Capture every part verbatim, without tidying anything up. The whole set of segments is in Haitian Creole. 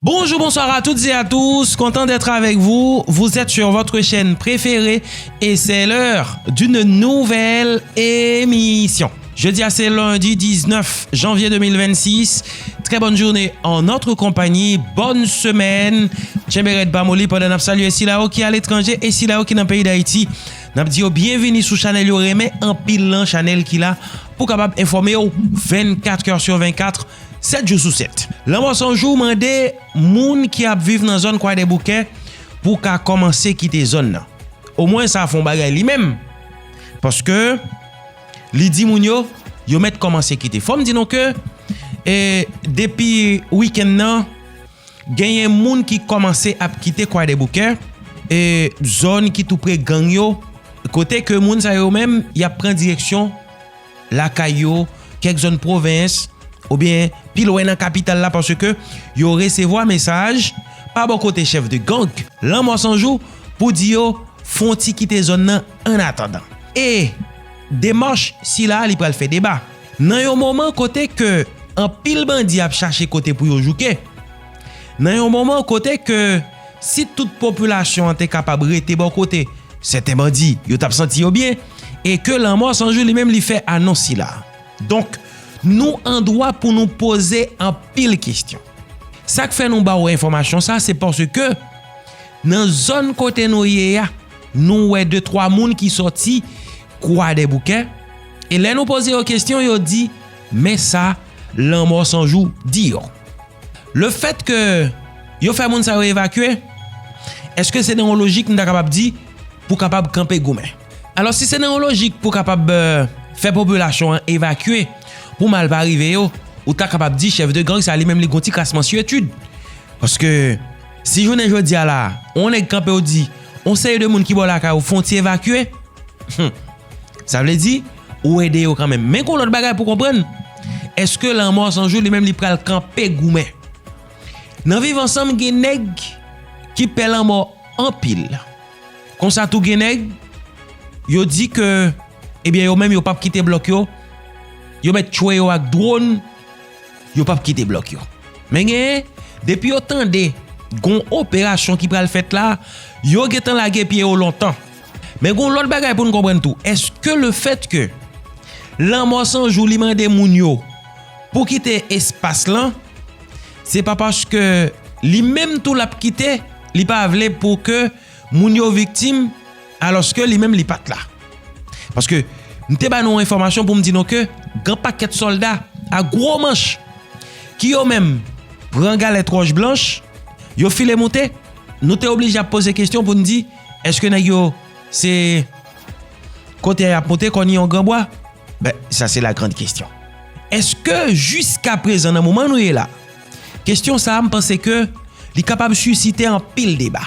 Bonjour, bonsoir à toutes et à tous. Content d'être avec vous. Vous êtes sur votre chaîne préférée et c'est l'heure d'une nouvelle émission. Jeudi à ce lundi dix-neuf janvier deux mille vingt-six. Très bonne journée en notre compagnie. Bonne semaine. Tchenberet Bamoli pandan n ap salye sila yo ki aletranje e sila yo ki nan peyi Dayiti. N ap di yo byenvini sou chanèl yo renmen anpil lan, chanèl ki la pou kapab enfòme w vennkat è sou vennkat, sèt jou sou sèt. Lanmò San Jou mande moun ki ap viv nan zòn Kwadèboukè pou ka kòmanse kite zòn nan. Omwen sa fè yon bagay li menm. Paske li di moun yo, yo mèt kòmanse kite. Fò m di nou ke e, depi wikenn nan, genyen moun ki kòmanse ap kite Kwadèboukè, e, zòn ki tou pre gang yo, kote ke moun sa yo menm, y ap pran direksyon lakay yo, kèk zòn pwovens, oubyen pi lwen nan kapital la, paske yo resevwa mesaj pa bò kote chèf de gang, Lanmò San Jou, pou di yo fè yon ti kite zòn nan annatandan. E demach sila a, li pral fè deba. Nan yon moman kote ke anpil bandi ap chache kote pou yo jouke, nan yon moman kote ke si tout popilasyon an te kapab rete bò kote sèten bandi, yo t ap santi yo byen, e ke Lanmò San Jou li menm li fè anons sila. Donk, nou an dwa pou nou poze anpil kesyon. Sa k fè nou ba w enfòmasyon sa, se paske nan zòn kote nou ye a, nou wè de twa moun ki sòti Kwadèboukè, e lè nou poze yo kesyon, yo di, men sa Lanmò San Jou di yo. Lefèt ke yo fè moun sa yo evakye, èske se nan yon lojik nou ta kapab di pou kapab kanpe goumen? Alò, si se nan yon lojik pou kapab, e, fè popilasyon an evakye, pou mal pa rive yo, ou ta kapab di chèf de gang sa li menm li gon ti kras mansyetid. Paske si jounen jodi a la, yon nèg kanpe ou di, yon seri de moun ki bò lakay ou fè yon ti evakye, hmm, sa vle di, ou ede yo kanmenm. Men gon lòt bagay pou konprann, èske Lanmò San Jou li menm li pral kanpe goumen? Nan viv ansanm, gen nèg ki pè lanmò anpil. Konsa tou gen nèg, yo di ke, ebyen, yo menm yo p ap kite blòk yo, yo mèt tchwe yo ak dwòn, yo p ap kite blòk yo. Men genyen, depi yo tande gon operasyon ki pral fèt la, yo gentan lage pye yo lontan. Men gon lòt bagay pou n konprann tou. Èske lefèt ke Lanmò San Jou li mande moun yo pou kite espas lan, se pa paske li menm tou l ap kite, li pa vle pou ke moun yo viktim, alòske li menm li pa t la. Paske m te ba nou yon enfòmasyon pou m di nou ke gen pakèt sòlda a gwo manch ki yo menm pran galèt wòch blanch, yo file moute, nou te oblije ap poze kesyon pou n di, èske nèg yo se kote a y ap moute kòni yon granbwa? Ben, sa se la grande question. Èske jiska prezan nan moman nou ye la, kesyon sa a m panse ke li kapab sisite anpil deba.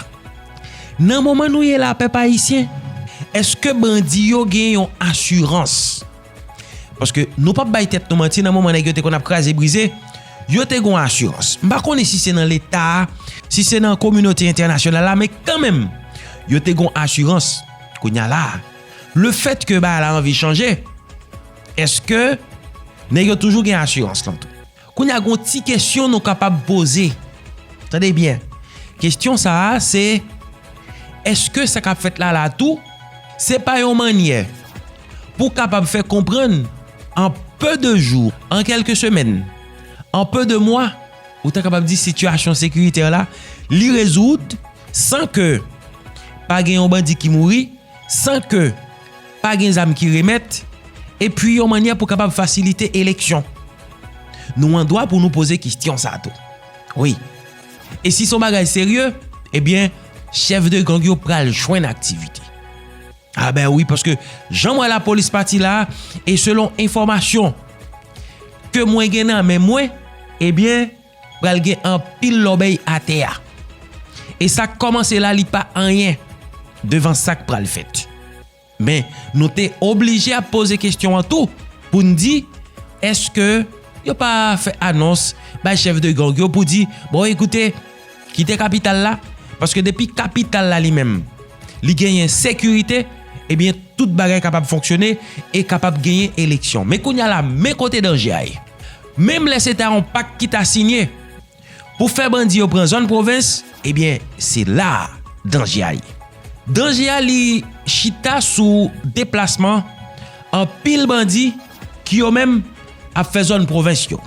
Nan moman nou ye la, pèp ayisyen, èske bandi yo gen yon asirans? Paske nou p ap bay tèt nou manti, nan moman nèg yo te konn ap kraze brize, yo te gon asirans. M pa konnen si se nan Leta a, si se nan kominote entènasyonal la, men kanmenm, yo te gon asirans. Kounye a la, lefèt ke bagay la anvi chanje, èske nèg yo toujou gen asirans lan tou? Kounye a, gon ti kesyon nou kapab poze. Tande byen. Kesyon sa a, se, èske sa k ap fèt la la tou, se pa yon mannyè pou kapab fè konprann, an peu de jours, en quelques semaines, en peu de mois, ou ta kapab di sitiyasyon sekiritè la, li rezoud san ke pa gen yon bandi ki mouri, san ke pa gen zam ki remèt, epi yon mannyè pou kapab fasilite eleksyon. Nou an dwa pou nou poze kesyon sa tou. Wi. E si se yon bagay serye, ebyen, chèf de gang yo pral jwenn aktivite. A ben wi, paske jan m wè lapolis pati la, e selon enfòmasyon ke mwen gen nan men mwen, ebyen, pral gen anpil lòbèy atè a. E sa k kòmanse la, li pa anyen devan sa k pral fèt. Men, nou te oblije ap poze kesyon an tou pou n di, èske yo pa fè anons bay chèf de gang yo pou di, bon, ekoute, kite kapital la, paske depi kapital la li menm, li genyen sekirite, ebyen, tout bagay kapab fonksyone e kapab genyen eleksyon. Men kounye a la, men kote danje a ye. Menm lè se ta yon pak ki ta sinye, pou fè bandi yo pran zòn pwovens, ebyen, se la a danje a ye. Danje a li chita sou deplasman anpil bandi ki yo menm ap fè zòn pwovens yo.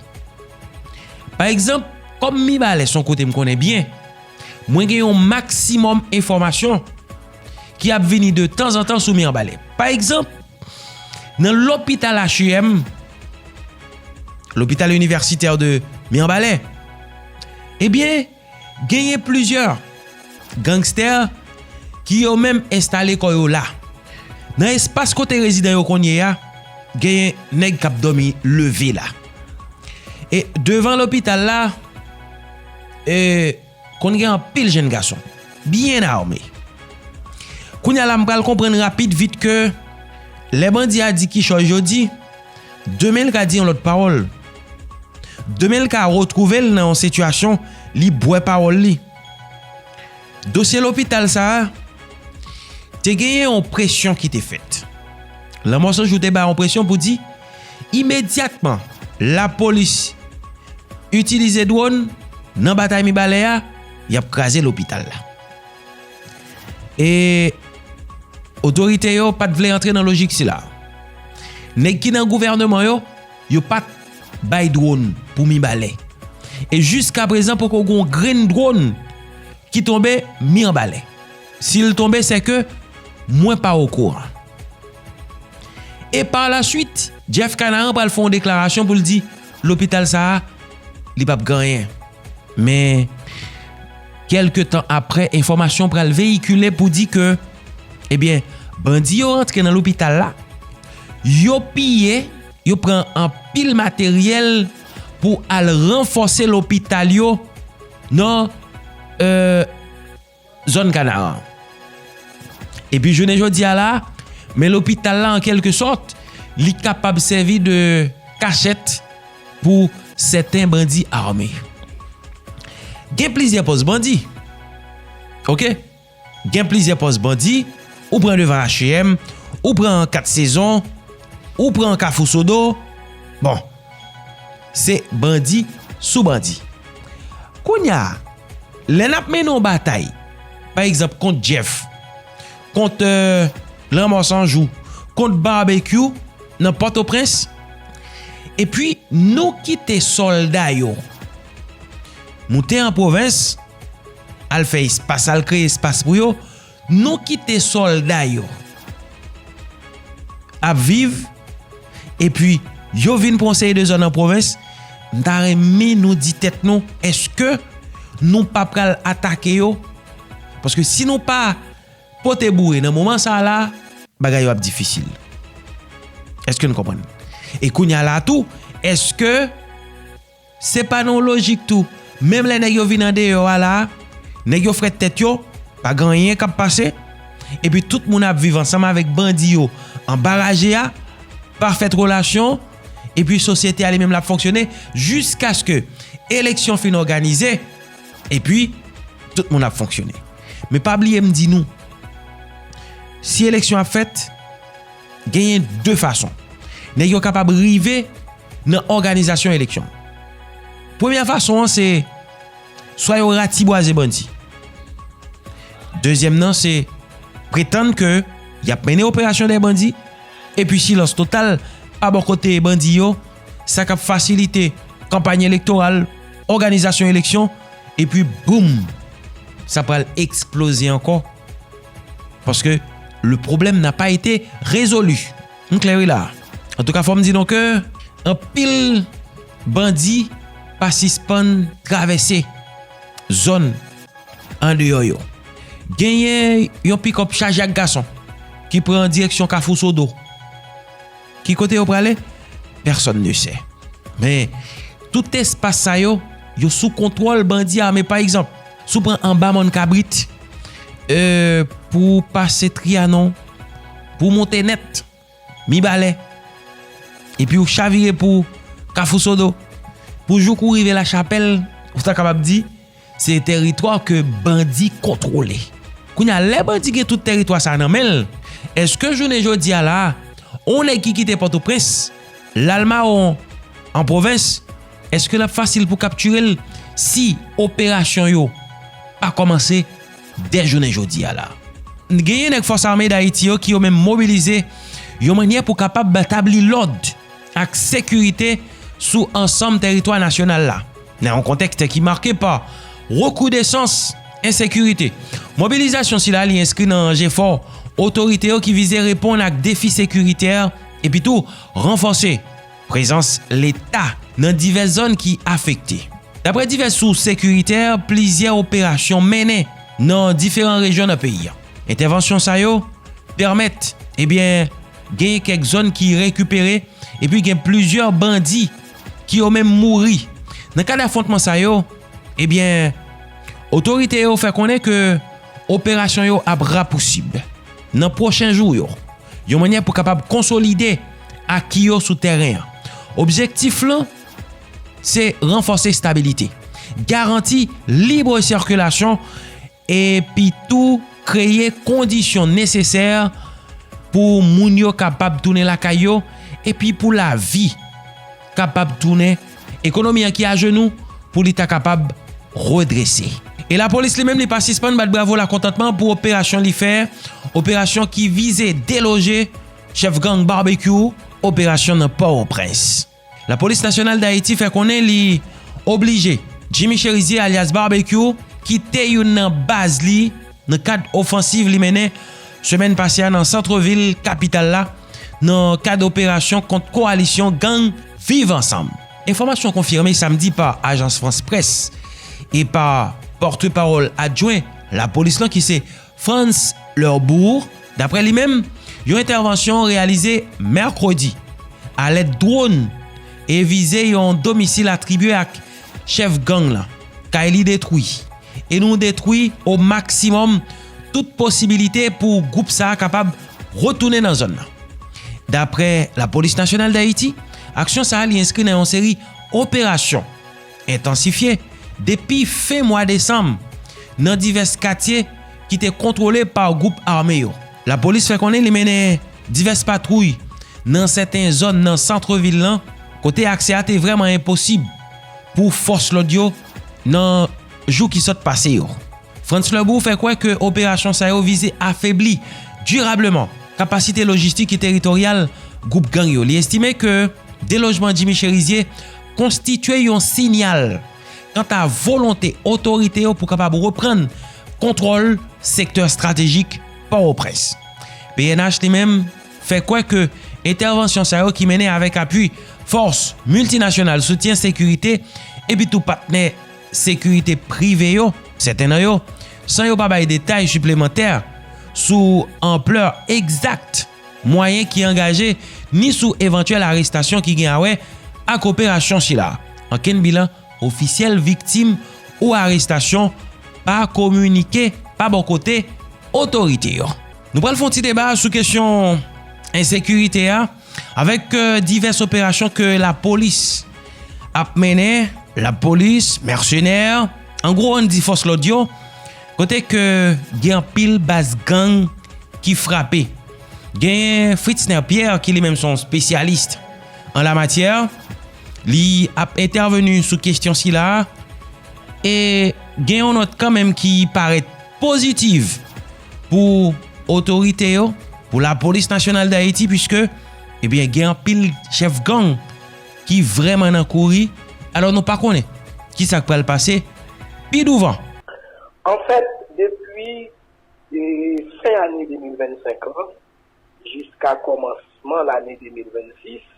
Pa egzanp, kòm Mibalè se yon kote m konnen byen, mwen gen yon maksimòm enfòmasyon ki ap vini de tanzantan sou Mibalè. Pa egzanp, nan lopital H U M, l'hôpital universitaire de Mibalè, ebyen, genyen plizyè gangstè ki yo menm enstale kò yo la. Nan espas kote rezidan yo konn ye a, genyen nèg k ap dòmi leve la. E devan lopital la, e, konn gen anpil jenn gason, byen ame. Kounye a la, m pral konprann rapid vit ke lè bandi a di kichòy jodi, demen l ka di yon lòt pawòl. Demen l ka retwouve l nan yon sitiyasyon li bwè pawòl li. Dosye lopital sa a, te genyen yon presyon ki te fèt. Lanmò San Jou te bay yon presyon pou di, imedyatman, lapolis itilize dwòn nan batay Mibalè a, y ap kraze lopital la. E otorite yo pa t vle antre nan lojik sila. Nèg ki nan gouvènman yo, yo pa t bay dwòn pou Mibalè. E jiska prezan poko gen yon grenn dwòn ki tonbe Mibalè. Si l tonbe, sèke mwen pa okouran. E pa la swit, Jeff Canaran pral fè yon deklarasyon pou l di lopital sa a, li p ap gen anyen. Men, kèlke tan apre, enfòmasyon pral veyikile pou di ke, ebyen, bandi yo rantre nan lopital la, yo piye, yo pran anpil materyèl pou al ranfòse lopital yo nan, e, zòn Kanaran. Epi jounen jodi a la, men lopital la, an kèlke sòt, li kapab sèvi de kachèt pou sèten bandi ame. Gen plizyè pòs bandi. Oke? Gen plizyè pòs bandi, ou pran devan H U M, ou pran Kat Sezon, ou pran Kafou Sodo. Bon, se bandi sou bandi. Kounye a, lè n ap mennen yon batay, pa egzanp, kont Jeff, kont, e, Lanmò San Jou, kont Barbecue nan Pòtoprens, epi nou kite sòlda yo moute an pwovens, al fè espas, al kreye espas pou yo, nou kite sòlda yo ap viv, epi yo vin pran yon seri de zòn an pwovens, m ta renmen nou di tèt nou, èske nou pa pral atake yo? Paske si nou pa pote boure nan moman sa a la, bagay yo ap difisil. Èske n konprann? E kounye a la tou, èske se pa nan yon lojik tou, menm lè nèg yo vin andeyò a la, nèg yo frèt tèt yo, pa gen anyen k ap pase, epi tout moun ap viv ansanm avèk bandi yo anba raje a, pa fèt relasyon, epi sosyete a li menm l ap fonksyone jiskaske eleksyon fin òganize, epi tout moun ap fonksyone. Men pa bliye m di nou, si eleksyon ap fèt, genyen de fason nèg yo kapab rive nan òganizasyon eleksyon. Premyè fason an se swa yo ratibwaze bandi. Dezyèm nan se pretann ke y ap mennen operasyon dèyè bandi, epi silans total pa bò kote bandi yo, sa k ap fasilite kanpay elektoral, òganizasyon eleksyon, epi boum, sa pral eksploze ankò. Paske le problème n'a pas été résolu. M klè wi la. Antouka, fò m di nou ke anpil bandi pa sispann travèse zòn andeyò yo. Genyen yon pikòp chaje ak gason ki pran direksyon Kafou Sodo. Ki kote yo prale? Personne ne sait. Men, tout espas sa yo, yo sou kontwòl bandi ame. Pa egzanp, si w pran anba Mòn Kabrit, e, pou w pase Trianon, pou w monte nèt, Mibalè, epi w chavire pou Kafou Sodo, pou jouk ou rive Lachapèl, ou ta kapab di, se teritwa ke bandi kontwole. Kounye a, lè bandi gen tout teritwa sa a nan men l, èske jounen jodi a la a, yon nèg ki kite Pòtoprens, l al mawon an pwovens, èske l ap fasil pou kaptire l? si operasyon yo pa kòmanse dè jounen jodi a la. Genyen nèg Fòs Ame Dayiti yo ki yo menm mobilize yon mannyè pou kapab tabli lòd ak sekirite sou ansanm tèritwa nasyonal la, nan yon kontèks ki make pa rekrudesans ensekirite. Mobilizasyon sila li enskri nan jefò otorite yo ki vize reponn ak defi sekiritè epi tou ranfòse prezans Leta nan divès zòn ki afekte. Dapre divès sous sekiritè, plizyè operasyon mennen nan diferan rejyon nan peyi a. Entèvansyon sa yo pèmèt, ebyen, genyen kèk zòn ki rekipere, epi gen plizyè bandi ki yo menm mouri. Nan kad afwontman sa yo, ebyen, otorite yo fè konnen ke operasyon yo ap rapousib nan pwochen jou yo, yon mannyè pou kapab konsolide aki yo sou tèren an. Objektif lan, se ranfòse estabilite, garanti lib sikilasyon, epi tou kreye kondisyon nesesè pou moun yo kapab tounen lakay yo, epi pou lavi kapab tounen, ekonomi an ki ajenou, pou li ta kapab redrese. E lapolis li menm, li pa sispann bat bravo lakontantman pou operasyon li fè, operasyon ki vize deloje chèf gang Barbecue, operasyon nan Pòtoprens. Lapolis Nasyonal Dayiti fè konnen li oblije Jimmy Chérizier alyas Barbecue kite youn nan baz li nan kad ofansiv li mennen semèn pase a nan sant vil kapital la, nan kad operasyon kont kowalisyon gang Viv Ansanm. Enfòmasyon konfime samdi pa Ajans Frans Près e pa pòtpawòl adjwen lapolis lan ki se Frantz Lebourg. Dapre li menm, yon entèvansyon reyalize mèkredi alèd dwòn e vize yon domisil atribye ak chèf gang lan. Kay li detwi. E nou detwi o maksimòm tout posibilite pou gwoup sa a kapab retounen nan zòn nan. Dapre Lapolis Nasyonal Dayiti, aksyon sa a li enskri nan yon seri operasyon entansifye depi fen mwa desanm nan divès katye ki te kontwole pa gwoup ame yo. Lapolis fè konnen li mennen divès patwouy nan sèten zòn nan sant vil lan, kote aksè a te vrèman enposib pou fòs lòd yo nan jou ki sot pase yo. Frantz Lebourg fè kwè ke operasyon sa yo vize afebli dirableman kapasite lojistik e teritoryal gwoup gang yo. Li estime ke delojman Jimmy Chérizier konstitye yon siyal kanta volonte otorite yo pou kapab reprann kontwòl sektè estratejik Pòtoprens. P N H li menm fè kwè ke entèvansyon sa yo ki mennen avèk apui fòs miltinasyonal soutyen sekirite epi tou patnè sekirite prive yo, sèten nan yo, san yo pa bay detay siplemantè sou anplè egzak mwayen ki angaje, ni sou evantyèl arestasyon ki gen a wè ak operasyon sila. Ankenn bilan ofisyèl viktim ou arestasyon pa kominike pa bò kote otorite yo. Nou pral fè yon ti deba sou kesyon ensekirite a, avèk, euh, divès operasyon ke lapolis ap mennen, lapolis, mèsenè, an gwo, ann di fòs lòd yo, kote ke gen anpil baz gang ki frape. Gen Fritzner Pierre, ki li menm se yon espesyalis an la matyè, li ap entèveni sou kesyon sila a, e gen yon nòt kanmenm ki parèt pozitiv pou otorite yo, pou Lapolis Nasyonal Dayiti, piske, ebyen, gen anpil chèf gang ki vrèman nan kouri. Alò, nou pa konnen ki sa k pral pase pi douvan. Anfèt, depi, e, fen ane de mil vennsenk lan jiska kòmansman lane de mil vennsis,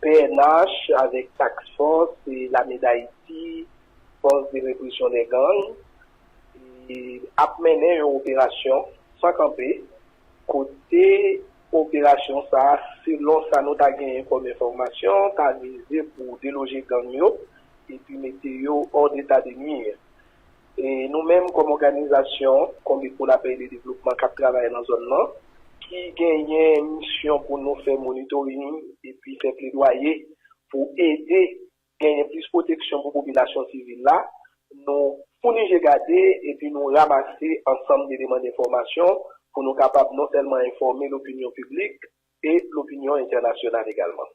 P N H avèk Task Force e Lame Dayiti, Force de Répression des Gangs, e, ap mennen yon operasyon san kanpe, kote operasyon sa a, selon sa nou ta genyen kòm enfòmasyon, ta vize pou deloje gang yo epi mete yo hors d'état de nuire. E nou menm kòm òganizasyon, Comité pour la Paix et le Développement k ap travay nan zòn nan, ki genyen misyon pou nou fè monitoring epi fè pledwaye pou ede genyen plis pwoteksyon pou popilasyon sivil la, nou founi je gade epi nou ranmase ansanm de eleman enfòmasyon pou nou kapab non sèlman enfòme lopinyon piblik e lopinyon entènasyonal egalman.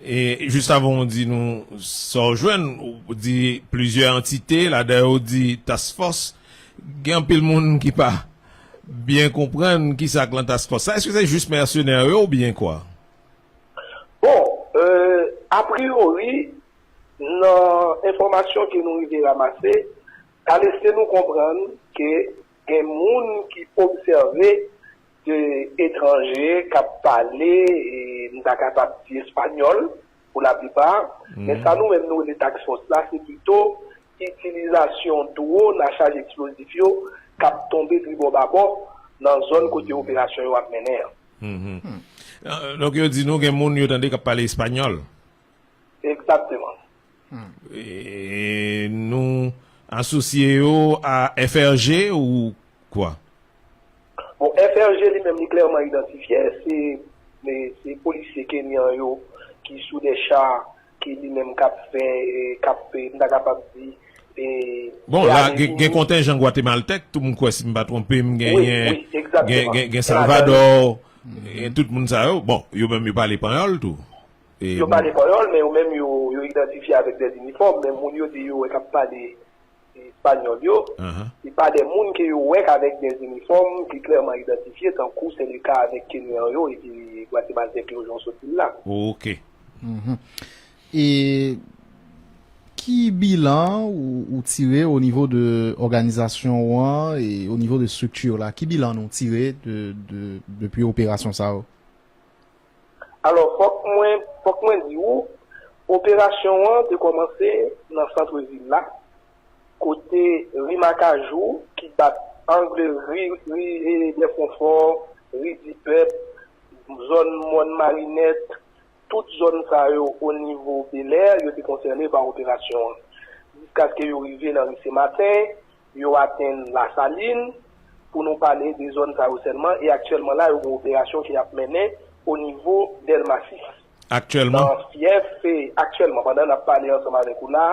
E jis avan w di nou sa w jwenn, ou di plizyè antite, ladan yo di task force. Gen anpil moun ki pa byen konprann ki sa k lan task force sa. Èske se jis mèsenè yo oubyen kwa? Bon, euh, a priori, nan enfòmasyon ke nou rive ranmase, ta lese nou konprann ke gen moun ki obsève de etranje k ap pale, e, m ta kapab di espanyòl, pou laplipa. Men sa nou menm nou rele task force la, se pito itilizasyon dwòn a chaj eksplozif yo k ap tonbe tribò babò nan zòn kote operasyon yo ap mennen an. Donk yo di nou gen moun yo tande k ap pale espanyòl. Egzakteman. E nou asosye yo a F R G ou kwa? Bon, F R G li menm li klèman idantifye, se se polisye kenyan yo ki sou de cha ki li menm k ap fè, k ap, m ta kapab di, Bon, la, gen, gen kontenjan gwatemaltèk tou, m kwè, si m pa twonpe m, genyen, gen, gen Salvador, gen tout moun sa yo. Bon, yo menm yo pale panyòl tou. Yo pale panyòl, men yo menm yo, yo idantifye avèk de inifòm, men moun yo di yo wè k ap pale espanyòl yo, se pa de moun ke yo wè k avèk de inifòm ki klèman idantifye, tankou se le ka avèk kenyan yo epi gwatemaltèk yo jan w sot di l la. Ok. E ki bilan ou, ou tire o nivo de òganizasyon ou an e o nivo de estrikti w la? Ki bilan nou tire de, de, depi operasyon sa yo? Alò, fòk mwen, fòk mwen di ou, operasyon an te kòmanse nan sant vil la, kote ri Makajou ki bat ang ri, ri Nèf Konfò, ri Dipèp, zòn Mòn Marinèt, tout zòn sa yo o nivo Belè, yo te konsène pa operasyon an. Jiskaske yo rive nan ri Senmaten, yo atenn Lasalin, pou nou pale de zòn sa yo sèlman, e aktyèlman la, yo gen operasyon ki ap mennen o nivo Dèlma sis. Aktyèlman? Nan fyèf, e aktyèlman, pandan n ap pale ansanm avèk ou la,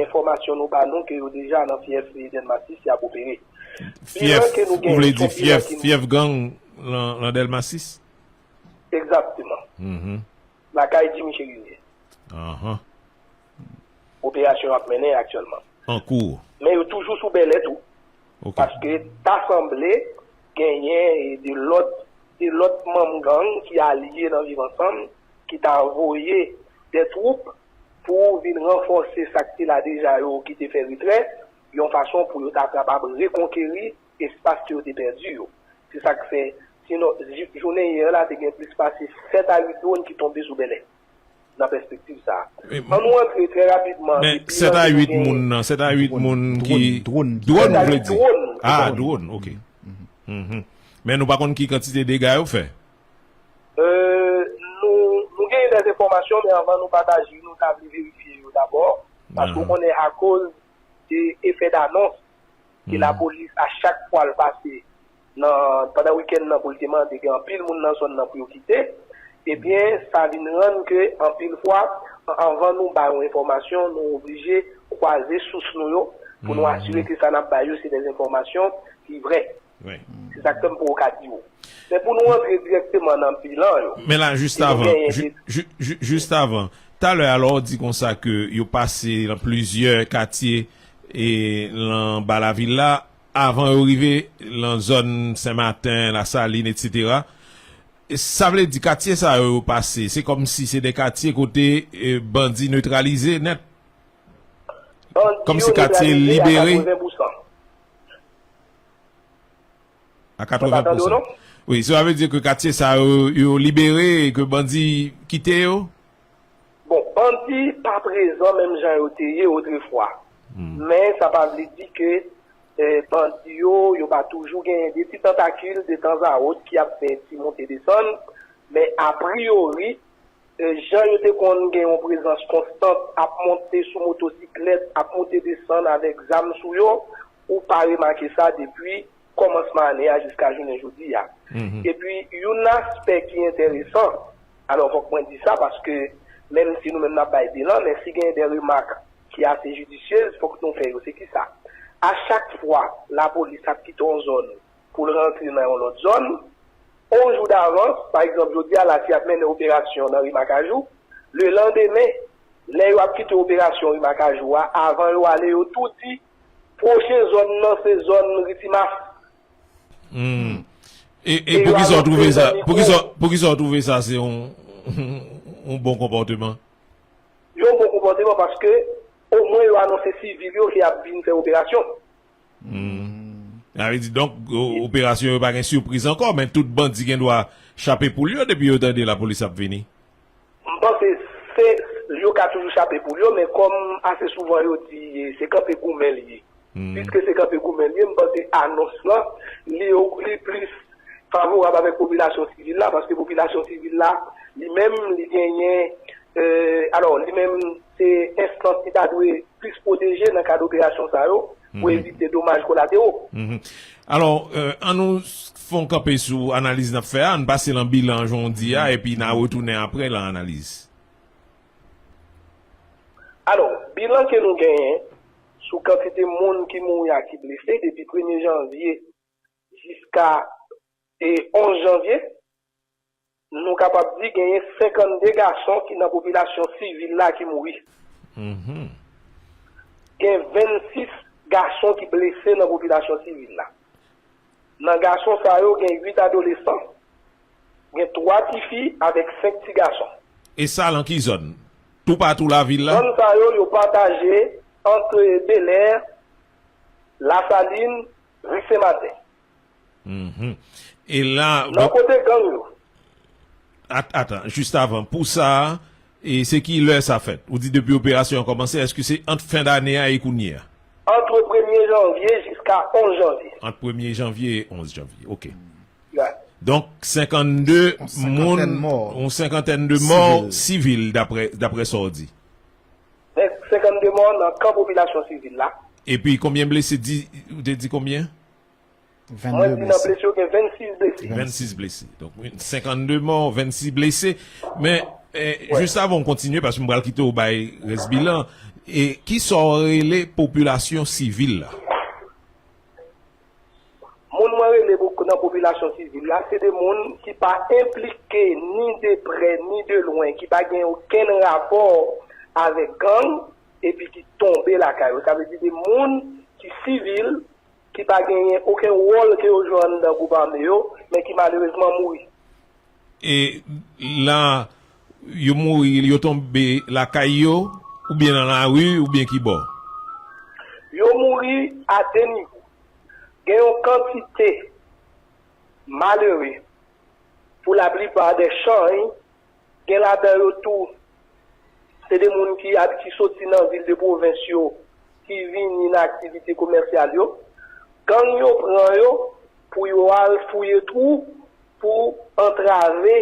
enfòmasyon nou ba nou ke yo deja nan fyèf Dèlma sis, y ap opere. Fyèf, ou vle di fyèf, fyèf gang nan, nan Dèlma sis? Egzakteman. Lakay Jimmy Chérizier. Operasyon yo ap mennen aktyèlman. An kou. Men yo toujou sou Bèlè tou. Paske ta sanble genyen de lòt, de lòt manm gang ki alye nan Viv Ansanm ki ta voye de twoup pou vin ranfòse sa k te la deja yo ki te fè retrè, yon fason pou yo ta kapab rekonkeri espas ke yo te pèdi yo. Se sa k fè, sinon, jounen yè la, te gen plis pase sèt a uit dwòn ki tonbe sou Bèlè, nan pèspektiv sa a. An nou antre trè rapidman. Men sèt a uit moun nan, sèt a uit moun ki. Dwòn, ou vle di? Ah, dwòn, ok. Men nou pa konn ki kantite dega yo fè? Euh, nou, nou genyen de enfòmasyon, men anvan nou pataje, nou ta vle verifye yo dabò. Paske ou konnen akoz de efè danons ke lapolis a chak fwa l pase nan, pandan wikenn nan pou l te mande gen anpil moun nan zòn nan pou yo kite, ebyen, sa vin rann ke anpil fwa, anvan nou ba yon enfòmasyon, nou oblije kwaze sous nou yo pou nou asire ke sa n ap ba yo se de enfòmasyon ki vrè. Se sa k fè m poko ka di w. Men pou nou antre dirèkteman nan bilan yo. Men la, jis avan, jis avan, talè a lè w di konsa ke yo pase nan plizyè katye e nan ba lavil la, avan yo rive nan zòn Senmaten, Lasalin, etsetera. Sa vle di katye sa yo, yo pase, se kòmsi se de katye kote bandi netralize nèt. Kòmsi katye libere. A katreven pou san. Wi, sa vle di ke katye sa yo, yo libere e ke bandi kite yo? Bon, bandi pa prezan menm jan yo te ye otrefwa. Men sa pa vle di ke eh, bandi yo, yo pa toujou genyen de ti tantakil detanzawòt ki ap fè ti monte desann, men apriyori, eh, jan yo te konn gen yon prezans konstant ap monte sou motosiklèt, ap monte desann avèk zam sou yo, ou pa remake sa depi kòmansman ane a jiska jounen jodi a. Epi, youn aspè ki enteresan, alò fòk mwen di sa paske menm si nou menm n ap bay bilan, men si gen de remak ki ase jidisyez, fòk nou fè yo. Se kisa? A chak fwa lapolis ap kite yon zòn pou l rantre nan yon lòt zòn, yon jou davans, pa egzanp, jodi a la, si y ap mennen operasyon nan ri Makajou, Lelandemen, lè yo ap kite operasyon Rimakajou a, avan yo ale, yo tou di, pwochen zòn nan se zòn Ritimas. Hmm. E, e poukisa w twouve sa, poukisa, poukisa w twouve sa se yon, yon bon konpòteman? Yon bon konpòteman paske omwen yo anonse sivil yo ki ap vin fè operasyon. Hmm. Sa vle di, donk, o- operasyon yo pa gen sipriz ankò, men tout bandi gen dwa chape poul yo depi yo tande lapolis ap vini. M panse se yo ka toujou chape poul yo, men kòm ase souvan yo di se kanpe goumen li ye. Piske se kanpe goumen li ye, m panse anons lan, li, li plis favorab avèk popilasyon sivil la, paske popilasyon sivil la, li menm, li genyen, euh, alò, li menm, se enstans ki ta dwe plis pwoteje nan kad operasyon sa yo, pou evite domaj kolatero. Alò, euh, ann nou fè yon kanpe sou analiz n ap fè a, ann pase lan bilan jan w di a, epi n a retounen apre lan analiz. Alò, bilan ke nou genyen sou kantite moun ki mouri ak ki blese depi premye janvye jiska e onz janvye, nou kapab di genyen senkannde gason ki nan popilasyon sivil la ki mouri. Gen vennsis gason ki blese nan popilasyon sivil la. Nan gason sa yo, gen uit adolesan, gen twa tifi avèk senk ti gason. E sa lan ki zòn? Toupatou lavil la? Zòn sa yo, yo pataje ant Belè, Lasalin, Ri Sen Maten. E la, Nan kote gang yo, at, atan, jis avan, pou sa, e se ki lè sa fèt? Ou di depi operasyon an kòmanse, èske se ant fen dane a e kounye a? Ant premye janvye jiska onz janvye. Ant premye janvye e onz janvye, ok. Right. Donk, senkannde Yon senkantèn moun, mò yon senkantèn de mò sivil. Sivil, daprè daprè sa w di. Men senkannde mò nan kan popilasyon sivil la. Epi, konbyen blese? Di, ou te di konbyen? Mwen vennde di nan blese. Blese yo gen vennsis blese. Vennsis blese. Donk, wi, senkannde mò, vennsis blese. Men, eh, jis avan w kontinye, paske m pral kite w bay rès bilan, e ki sa w rele popilasyon sivil la? Moun mwen rele pou, nan popilasyon sivil la, se de moun ki pa enplike ni de prè ni de lwen, ki pa gen okenn rapò avèk gang, epi ki tonbe lakay yo. Sa vle di de moun ki sivil, ki pa genyen okenn wòl ke yo jwe anndan gwoup ame yo, men ki malerezman mouri. E la, yo mouri, yo tonbe lakay yo, oubyen nan lari, oubyen ki bò? Yo mouri a de nivo. Gen yon kantite malere, pou laplipa de chanj, gen ladan yo tou, se de moun ki, ki soti nan vil de pwovens yo, ki vini nan aktivite komèsyal yo. Gang yo pran yo pou yo al fouye twou pou antrave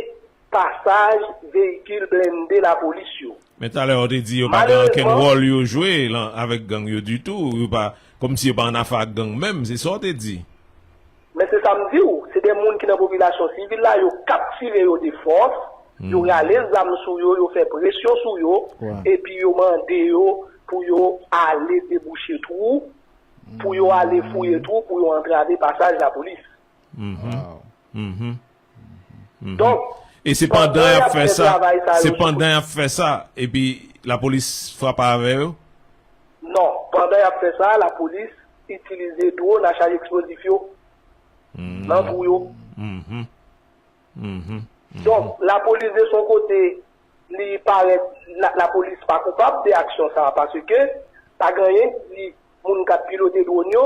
pasaj veyikil blende lapolis yo. Men talè w te di yo pa gen okenn wòl yo jwe lan avèk gang yo ditou, yo pa, kòmsi yo pa annafè ak gang menm, se sa w te di. Men se sa m di w, se de moun ki nan popilasyon sivil la, yo kaptire yo de fòs, yo rale zam sou yo, yo fè presyon sou yo, epi yo mande yo pou yo ale debouche twou, pou yo ale fouye twou, pou yo antrave pasaj lapolis. Donk, e se pandan y ap fè sa, se pandan y ap fè sa, epi lapolis frape avè yo? Non, pandan y ap fè sa, lapolis itilize dwòn a chaj eksplozif yo nan twou yo. Donk, lapolis de son kote, li parèt, la, lapolis pa koupab de aksyon sa a, paske pa gen anyen ki di moun k ap pilote dwòn yo,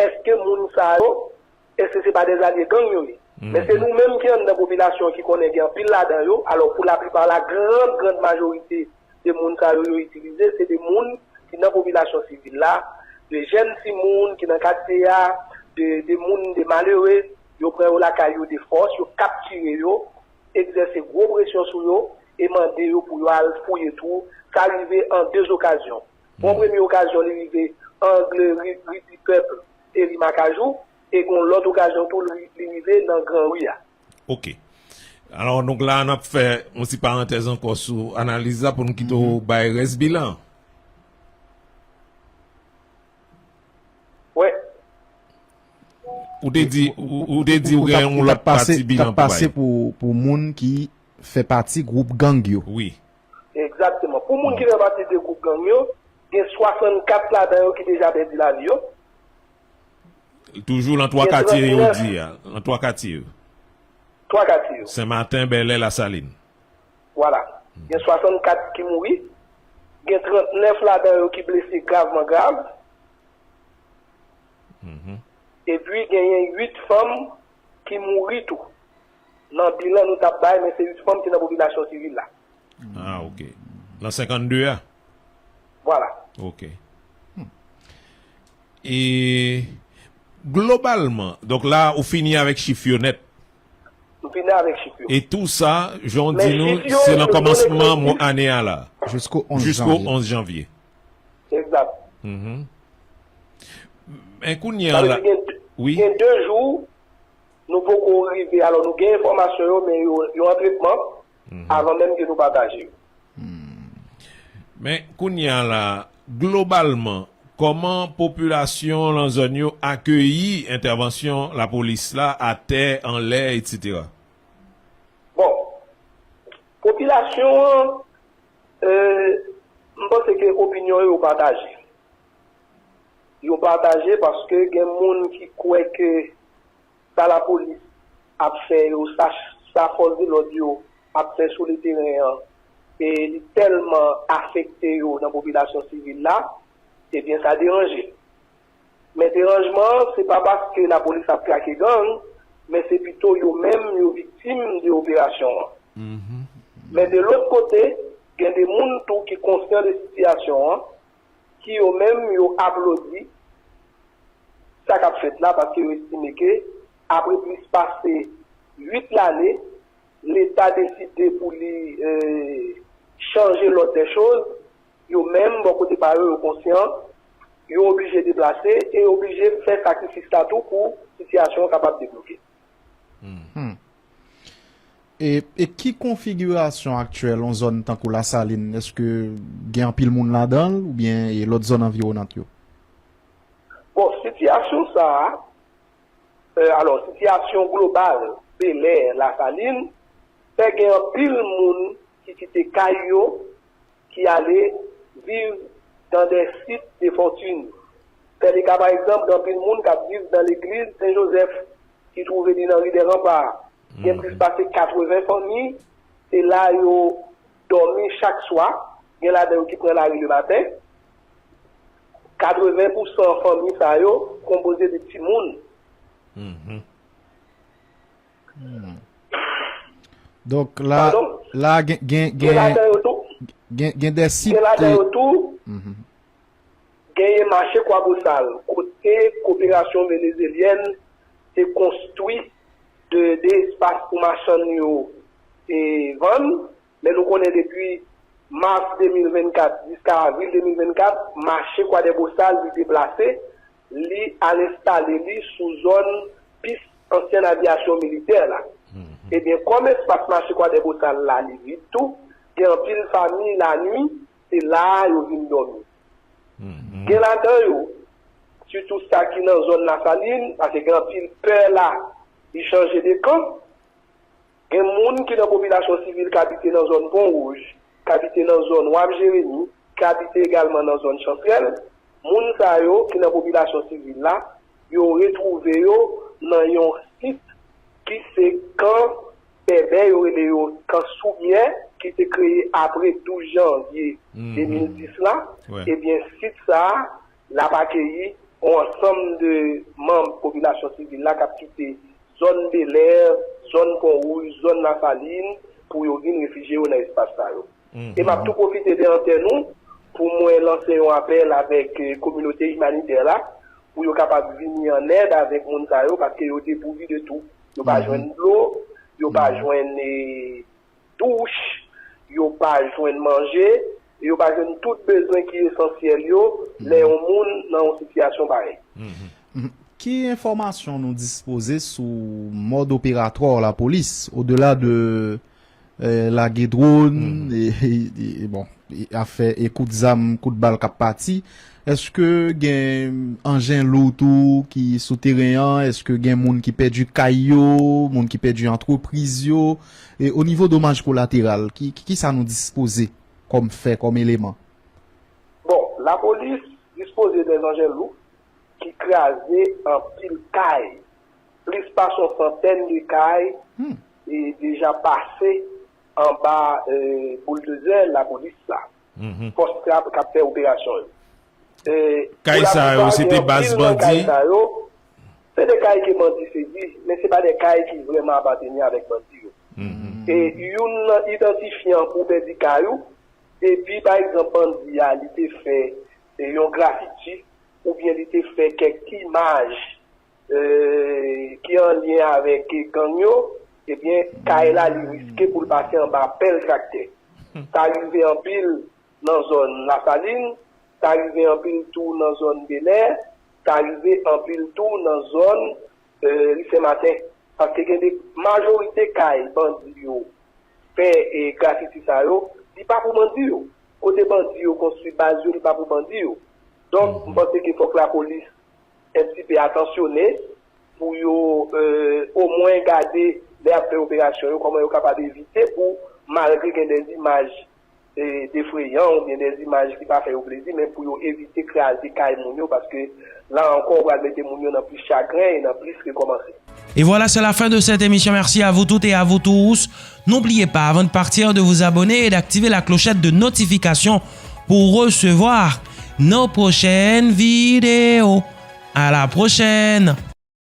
èske moun sa yo, èske se pa de zalye gang yo ye? Men se nou menm ki anndan popilasyon ki konnen gen anpil ladan yo, alò pou laplipa, la grande, grande majorité de moun sa yo, yo itilize, se de moun ki nan popilasyon sivil la, de jèn timoun ki nan katye a, de, de moun, de malere, yo pran yo lakay yo de fòs, yo kaptire yo, egzèse gwo presyon sou yo, e mande yo pou yo al fouye twou. Sa rive an de okazyon. Yon premye okazyon, li rive angle ri, ri di Pèp e ri Makajou, e gon lòt okazyon tou, li, li rive nan Gran Ri a. Ok. Alò, donk la, n ap fè yon ti parantèz ankò sou analiz la pou n kite w bay rès bilan. Wè. Ou te di, ou, ou te di ou gen yon lòt pati bilan pou bay. Pou, pou moun ki fè pati gwoup gang yo. Wi. Pou moun ki fè pati de gwoup gang yo, gen swasannkat ladan yo ki deja pèdi lavi yo. Toujou nan twa katye yo di a. Nan twa katye yo. Twa katye yo. Senmaten, Bèlè, Lasalin. Vwala. Gen swasannkat ki mouri. Gen trannèf ladan yo ki blese gravman grav. Epi genyen uit fanm ki mouri tou. Nan bilan nou t ap bay, men se uit fanm ki nan popilasyon sivil la. Ah, ok. Nan senkannde a? Vwala. Ok. E globalman, donk la, ou fini avèk chif yo nèt. Nou fini avèk chif yo. E tou sa, jan w di nou, se nan kòmansman mwa ane a la. Jisko onz janvye. Egzak. Men kounye a la. Gen de jou, nou poko rive. Alò, nou gen enfòmasyon yo, men yo, yo an tretman avan menm ke nou pataje yo. Men kounye a la, globalman, kòman popilasyon lan zòn yo akeyi entèvansyon lapolis la, atè, anlè, etsetera? Bon, popilasyon an, euh, m panse ke opinyon yo pataje. Yo pataje paske gen moun ki kwè ke sa lapolis ap fè yo, sa, sa fòs de lòd yo ap fè sou le teren an, e li tèlman afekte yo nan popilasyon sivil la, ebyen sa deranje. Men deranjman an, se pa paske lapolis ap trake gang, men se pito yo menm yo viktim de operasyon an. Men de lòt kote, gen de moun tou ki konsyan de sitiyasyon an, ki yo menm yo aplodi sa k ap fèt la, paske yo estime ke apre plis pase uit lane, Leta deside pou li, euh, chanje lòd dè choz, yo menm, bò kote pa yo, yo konsyan, yo oblije deplase e yo oblije fè sakrifis la tou pou sitiyasyon an kapab debloke. E, e ki konfigirasyon aktyèl yon zòn tankou Lasalin? Èske gen anpil moun ladan l oubyen e lòt zòn anviwonant yo? Bon, sitiyasyon sa a, euh, alò, sitiyasyon global Bèlè, Lasalin, fè gen anpil moun ki kite kay yo, ki ale viv dans des sites de fortune. Tèleka, pa egzanp, gen anpil moun k ap viv nan legliz Sen Jozèf, ki twouve li nan ri dè Ranpa. Gen plis pase katreven fanmi, se la yo dòmi chak swa. Gen ladan yo ki pran lari le maten. Katreven pousan fanmi sa yo konpoze de timoun. Donk la, la gen, gen, gen, gen, gen de sit. Gen ladan yo tou, genyen mache Kwabosal, kote koperasyon venezelyèn te konstwi de, de espas pou machann yo e vann. Men nou konnen depi mas de mil vennkat jiska avril de mil vennkat, mache Kwadèbosal li deplase, li al enstale li sou zòn pis ansyèn avyasyon militè la. Ebyen, kòm espas mache Kwadèbosal la li vid tou, gen anpil fanmi lannuit, se la a yo vin dòmi. Gen ladan yo, sitou sa ki nan zòn Lasalin, paske gen anpil pè la, li chanje de kan. Gen moun ki nan popilasyon sivil k abite nan zòn Pon Wouj, k abite nan zòn Wab Jeremi, k abite egalman nan zòn Chantrèl. Moun sa yo ki nan popilasyon sivil la, yo retwouve yo nan yon sit ki se kan bèbè, yo rele yo kan Soumyè, ki te kreye apre douz janvye de mil dis la. Ebyen, sit sa a, l ap akeyi yon ansanm de manm popilasyon sivil la k ap kite zòn Belè, zòn Pon Wouj, zòn Lasalin, pou yo vin refijye yo nan espas sa yo. E m ap tou pwofite de antèn ou pou mwen lanse yon apèl avèk, eh, kominote imanitè la pou yo kapab vini an èd avèk moun sa yo, paske yo depouvi de tou. Yo pa jwenn dlo, yo pa jwenn, eh, douch, yo pa jwenn manje, yo pa jwenn tout bezwen ki esansyèl yo lè yon moun nan yon sitiyasyon parèy. Ki enfòmasyon nou dispoze sou mòd operatwa lapolis, odela de, eh, lage dwòn, e, e, e, bon, e afè, e kout zam, kout bal k ap pati? Èske gen anjen lou tou ki sou teren an? Èske gen moun ki pèdi kay yo, moun ki pèdi antrepriz yo? E o nivo domaj kolateral, ki, ki, ki sa nou dispoze? kòm fè, kòm eleman? Bon, lapolis dispoze de zanjèl lou ki kraze anpil kay. Plis pase yon santèn de kay e deja pase anba e, bouldozè lapolis la. Fòs k ap k ap fè operasyon yo. E, Kay pou sa yo, laplipar, se gen te baz anpil nan kay bandi? Sa yo, se de kay ke bandi sezi, men se pa de kay ki vrèman apateni avèk bandi yo. E youn nan idantifyan pou pèdi kay ou, epi pa egzanp bandi a li te fè e, yon grafiti oubyen li te fè kèk imaj e, ki an lyen avèk gang yo, ebyen kay la li riske pou l pase anba pèl traktè. Sa rive anpil nan zòn Lasalin, sa rive anpil tou nan zòn Belè, sa rive anpil tou nan zòn e, Ri Sen Maten. Paske gen de majorite kay bandi yo fè e, grafiti sa yo, li pa pou bandi yo. Kote bandi yo konstwi baz yo, li pa pou bandi yo. Donk, m panse ke fòk lapolis un petit peu attentionné pou yo e, omwen gade lè y ap fè operasyon yo, kòman yo kapab evite pou, malgre gen de imaj e, defreyan oubyen de imaj ki pa fè yo plezi, men pou yo evite kraze kay moun yo, paske la ankò, ou pral mete moun yo nan plis chagren e nan plis rekòmanse. Et voilà, c'est la fin de cette émission. Merci à vous toutes et à vous tous. N'oubliez pas, avant de partir, de vous abonner et d'activer la clochette de notification pour recevoir nos prochaines vidéos. À la prochaine!